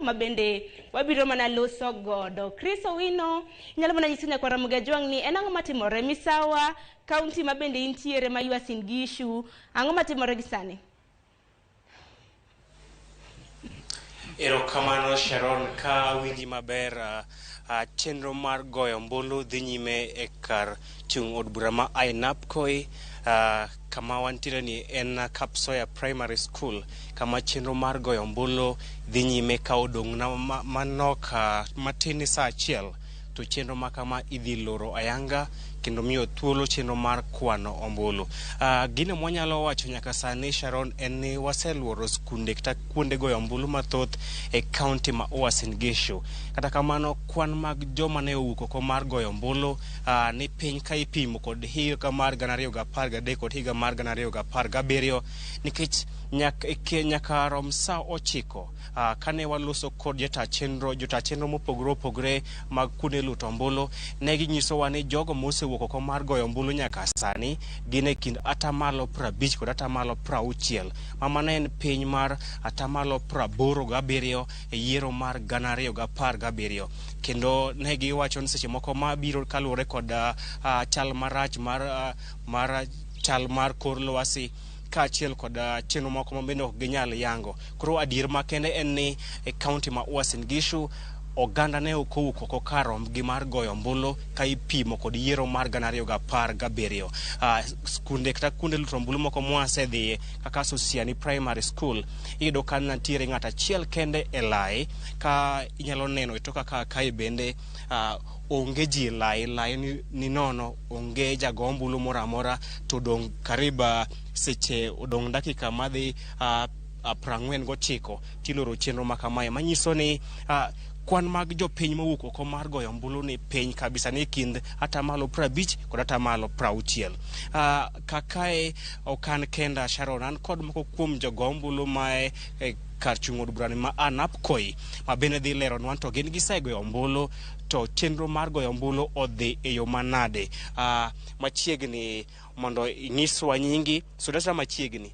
Ma bende wabiro mana loso godo. Chris Owino, inyalo mana nyiso nyakwar Ramogi Ajwang' ni en ang'o matimore Misawa, kaunti ma bende intiere ma Uasin Gishu, ang'o matimore gi sani? Erokamano Sharon, ka awinji maber, chenro mar goyo ombulu dhi nyime e kar chung' od bura ma Ainabkoi. Kama wantiere ni en Kapsoya Primary School, kama chenro mar goyo ombulu dhi nyime ka odong' na manok matin ni saa achiel to chenro ma kama idhi loro ayanga kendo miyo thuolo chenro mar kwano ombulu. Gino mwanyalo wacho nyaka sani Sharon en ni waseluoro skunde kata kuonde goyo ombulu mathoth e kaunti ma Uasin Gishu. Kata kamano kwan mag joma ne owuok oko mar goyo ombulu ni piny ka ipimo kod higa mar 2013 kod higa mar 2017 nikech nyaka rom saa 9 kane waloso kod jata chenro mopogore opogore mag kuonde luto ombulu, ne ginyisowa ni jogo mosewuok oko mar goyo ombulu nyaka sani gin e kind atamalo 50 kod atamalo 60, ma mano en piny mar atamalo 87 e yiero mar 2017. Kendo ne giwacho ni seche moko ma biro kaluwore kod chal marach mar chal mar kor lwasi kaachiel kod chenro moko ma bende ok ginyal yango. Koro adier makende en ni e kaunti ma Uasin Gishu oganda ne ok owuok oko kar rombgi mar goyo ombulu ka ipimo kod yiero mar 2017. Skunde kata kuonde luto ombulu moko mwasedhiye kaka Sosiani Primary School, iyudo ka nitiere ng'ato achiel kende e lai, ka inyalo neno e toka ka kae bende onge ji e lai, lai ni nono, onge jago ombulu moro amora, to odong' karibu seche odong' dakika madhi 49 tiloro chenro ma kamae, manyiso ni kwan mag jopiny mowuok oko mar goyo ombulu ni piny kabisa, ni kind atamalo 50 kod atamalo 60. Kakae ok an kenda Sharon, an kod moko kuom jogo ombulu ma e kar chung' od burani ma Ainabkoi ma bende dhi leronwa to gin gisegoyo ombulu to chenro mar goyo ombulu odhi e yo manade. Machiegni mondo inyiswa nyingi, sudasa machiegni.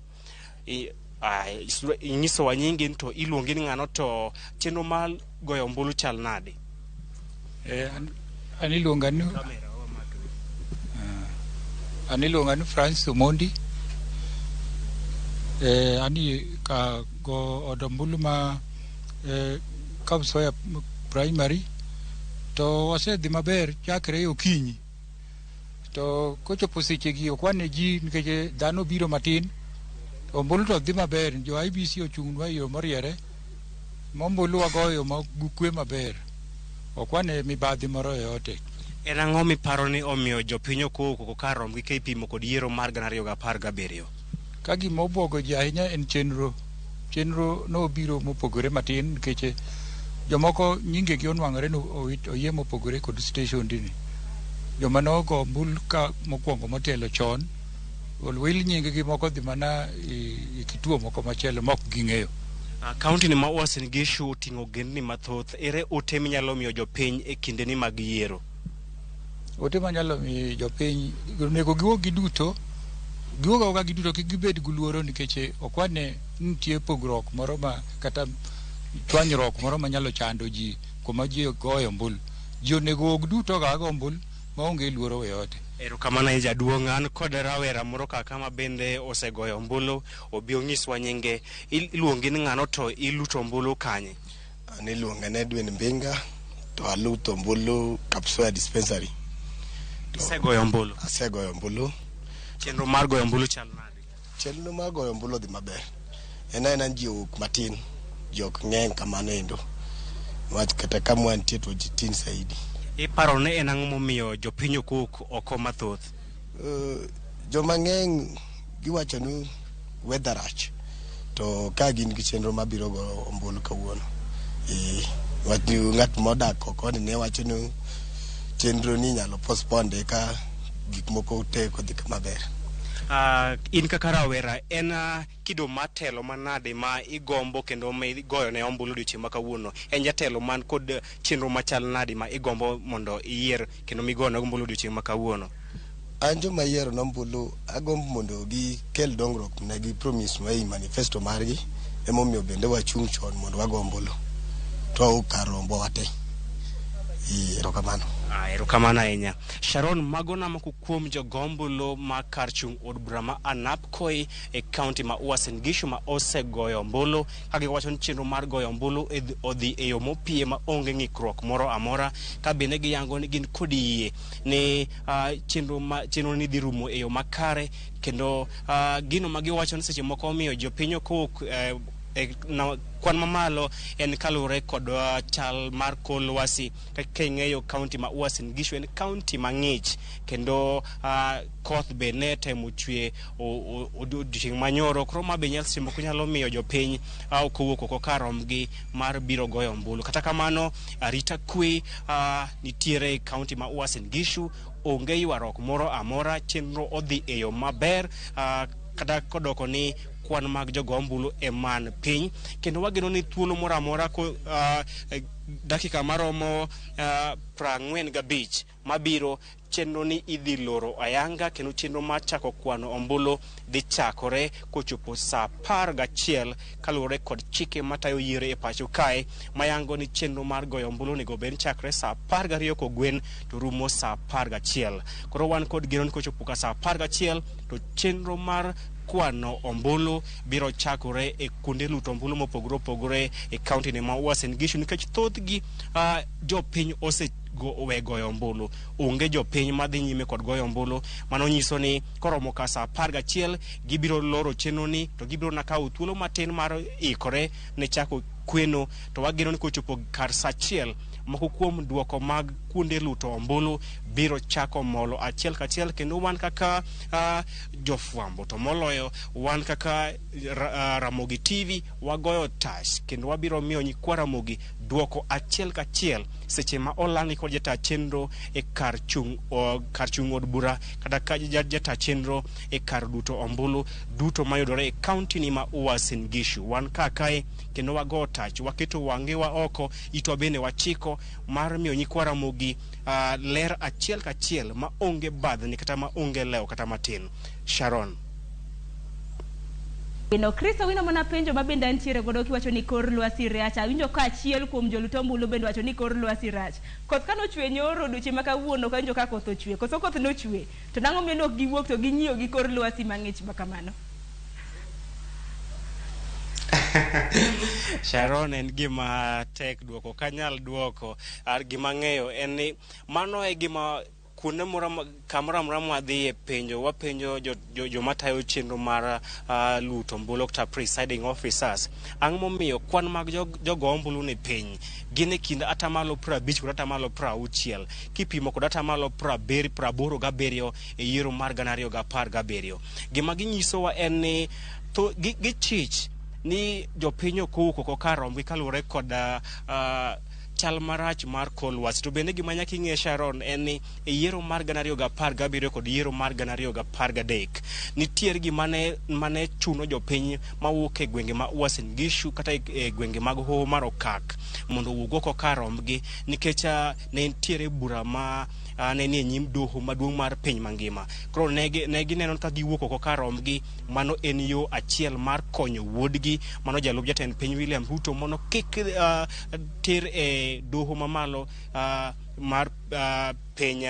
Inyisowa nyingi to iluongi ni ng'ano to chenro mar goyo ombulu chal nade? An iluonga ni Francis Omondi. Ani ka go od ombulu ma Kapsoya Primary to wasedhi maber chakre okinyi. To kochopo sechegi ok wane ji nikech dhano biro matin. Ombulu to dhi maber, jo IEBC ochung'nwa e yo moriere, mombulu wagoyo ma kwe maber. Ok wane mibadhi moro yoyote. En ang'o miparo ni omiyo jopiny ok owuok oko kar rombgi ka ipimo kod yiero mar 2017? Ka gima obwogo ji ahinya en chenro. Chenro nobiro mopogore matin nikech jomoko nyingegi onwang'ore ni oyie mopogore kod station ni. Joma nogo ombulu ka mokwongo motelo chon, wil nyinggi moko dhi mana e kituo moko machielo mok ging'eyo. Kaunti ni ma Uasin Gishu oting'o ogendni mathoth, ere ote minyalo miyo jopiny e kindeni mag yiero? Ote manyalo miyo jopiny, onego giwuog giduto, giwuog awuoga giduto kik gibed gi luoro nikech ok wane nitie pogruok moro ma kata chwanyruok moro manyalo chando ji kuma ji goyo ombulu. Ji onego wuog duto ga go ombulu maonge luoro yoyote. Erokamano ahinya jaduong', an kod rawera moro kaka ma bende osegoyo ombulu, obi onyiswa nyinge, iluongi ni ng'ano to iluto ombulu kanye? An iluonga ni Edwin Mbinga to aluto ombulu Kapsoya Dispensary. Isegoyo ombulu? Asegoyo ombulu. Chenro mar goyo ombulu chal nade? Chenro mar goyo ombulu odhi maber. En aena ji owuok matin, ji ok ng'eny kamano endo. Niwach kata kama wantie to ji tin saidi. Iparo ni en ang'o momiyo jopiny ok owuok oko mathoth? Joma ng'eny giwacho ni weather rach to ka gin gi chenro mabiro goyo ombulu kawuono. Wach ng'at modak oko ni ne wacho ni chenro ni inyalo postpone ka gik moko te kodhi maber. In kaka rawera, en kido mar telo manade ma igombo kendo ma igoyo ne ombulu odiochieng' ma kawuono? En jatelo man kod chenro machal nade ma igombo mondo iyier kendo migoyo ne ombulu odiochieng' ma kawuono? An joma yiero ne ombulu agombo mondo gikel dongruok ne gi promise ma ei manifesto margi, emomiyo bende wachung' chon mondo wago ombulu. To wawuok kar rombwa wate. Erokamano. Erokamano ahinya. Sharon, mago na moko kuom jogombulu ma kar chung' od bura ma Ainabkoi e kaunti ma Uasin Gishu ma osegoyo ombulu ka giwacho ni chenro mar goyo ombulu odhi e yo mopie ma onge ng'ikruok moro amora, ka bende giyango ni gin kod yie ni chenro ni dhi rumo e yo makare, kendo gino ma giwacho ni seche moko omiyo jopiny ok owuok kwan mamalo en kaluwore kod chal mar kor lwasi. Kaka ing'eyo, kaunti ma Uasin Gishu en kaunti mang'ich, kendo koth be ne temo chwe odiochieng' manyoro. Koro ma be seche moko nyalo miyo jopiny ok owuok oko kar romgi mar biro goyo ombulu. Kata kamano, arita kwe nitiere e kaunti ma Uasin Gishu, onge ywaruok moro amora, chenro odhi e yo maber, kata kodoko ni kwan mag jogo ombulu e man piny, kendo wageno ni thuolo moro amora ko dakika maromo 45 mabiro, chenro ni idhi loro ayanga, kendo chenro mar chako kwano ombulu dhi chakore kochopo saa 11 kaluwore kod chike matayo yiero e pacho kae, mayango ni chenro mar goyo ombulu onego bed ni chakre saa 12 kogwen to rumo saa 11. Koro wan kod geno ni kochopo ka saa 11 to chenro mar kwano ombulu biro chakore e kuonde luto ombulu mopogore opogore e kaunti ni ma Uasin Gishu, nikech thothgi jopiny ose we goyo ombulu, onge jopiny madhi nyime kod goyo ombulu. Mano nyiso ni koromo ka saa 11 gibiro loro chenro ni, to gibiro na kawo thuolo matin mar ikore ne chako kweno, to wageno ni kochopo kar saa 1 moko kuom duoko mag kuonde luto ombulu biro chako molo achiel kachiel, kendo wan kaka jofwambo, to moloyo wan kaka Ramogi TV, wagoyo tach kendo wabiro miyo nyikwa Ramogi duoko achiel kachiel seche ma olandi kod jata chenro e kar chung' od bura kata ka jata chenro e kar duto ombulu duto mayudore e kaunti ni ma Uasin Gishu. Wan ka kae kendo wago tach, waketo wang'ewa oko, itwa bende wachiko mar miyo nyikwa Ramogi ler achiel kachiel ma onge badhni kata ma onge lewo kata matin. Sharon. Ino Chris Owino, mana penjo ma bende antiere godo kiwacho ni kor lwasi rach. Awinjo ka achiel kuom jolut ombulu bende wacho ni kor lwasi rach. Koth kanochwe nyoro odiochieng' ma kawuono kawinjo ka koth ochwe. Koso koth nochwe? To nang'o miyo nok giwuok to ging'iyo gi kor lwasi mang'ich ma kamano? Sharon, en gima tek duoko, ok anyal duoko. Gima ang'eyo en ni mano e gima kuonde moro kamoro amora mwadhiye penjo, wapenjo joma tayo chenro mar luto ombulu kata presiding officers, ang'o momiyo kwan mag jogo ombulu ni piny? Gin e kind 50% kod 60% kipimo kod 87% e yiero mar 2017. Gima ginyisowa en ni gichich ni jopiny ok owuok oko kar rombgi kaluwore kod chal marach mar kor lwasi. To bende gima nyaka ing'e, Sharon, en ni e yiero mar 2017 kod yiero mar 2013 nitiere gima mane chuno jopiny mawuok e gwenge ma Uasin Gishu kata e gwenge mag Hoho mar Okak mondo owuog oko kar rombgi, nikech ne nitiere bura ma ne nie nyim doho maduong' mar piny mangima. Koro ne gineno ka giwuok oko kar rombgi, mano en yo achiel mar konyo wuodgi, mano jalup jatend piny William Ruto, mondo kik ter e doho mamalo mar piny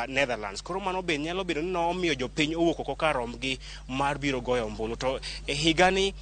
Netherlands. Koro mano be nyalo bedo ni nomiyo jopiny owuok oko kar rombgi mar biro goyo ombulu. To e higani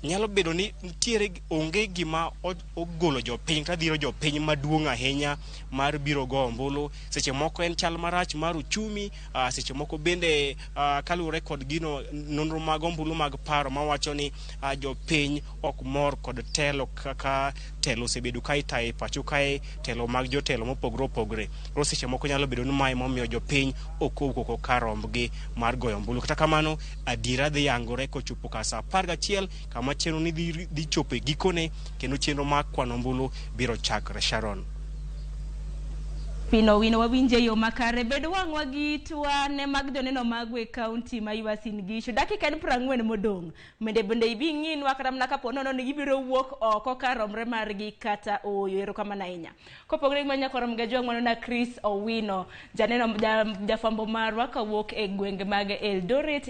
nyalo bedo ni nitiere onge gima ogolo jopiny kata dhiro jopiny maduong' ahinya mar biro goyo ombulu. Seche moko en chal marach mar uchumi, seche moko bende kaluwore kod gino nonro mag ombulu mag paro mawacho ni jopiny ok mor kod telo kaka telo osebedo ka itayo e pacho kae, telo mag jotelo mopogore opogore. Koro seche moko nyalo bedo ni mae momiyo jopiny ok owuok oko kar rombgi mar goyo ombulu. Kata kamano, adiera dhi yangore kochopo ka saa 11 kama chenro ni dhi chopo e gikone, kendo chenro mar kwano ombulu biro chakore. Sharon. Pino wino wawinje yo makare. Bed wang'wa gi itwa ne mag joneno magwa e kaunti ma Uasin Gishu. Dakika en 40 modong'. Bende ibi ng'inwa kata mana kapo nono ni gibiro wuok oko kar romre margi kata ooyo. Erokamano ahinya. Kopogore gi mano, nyakwar Mgajwang' mano na Chris Owino, janeno jafwambo marwa kawuok e gwenge mag Eldoret.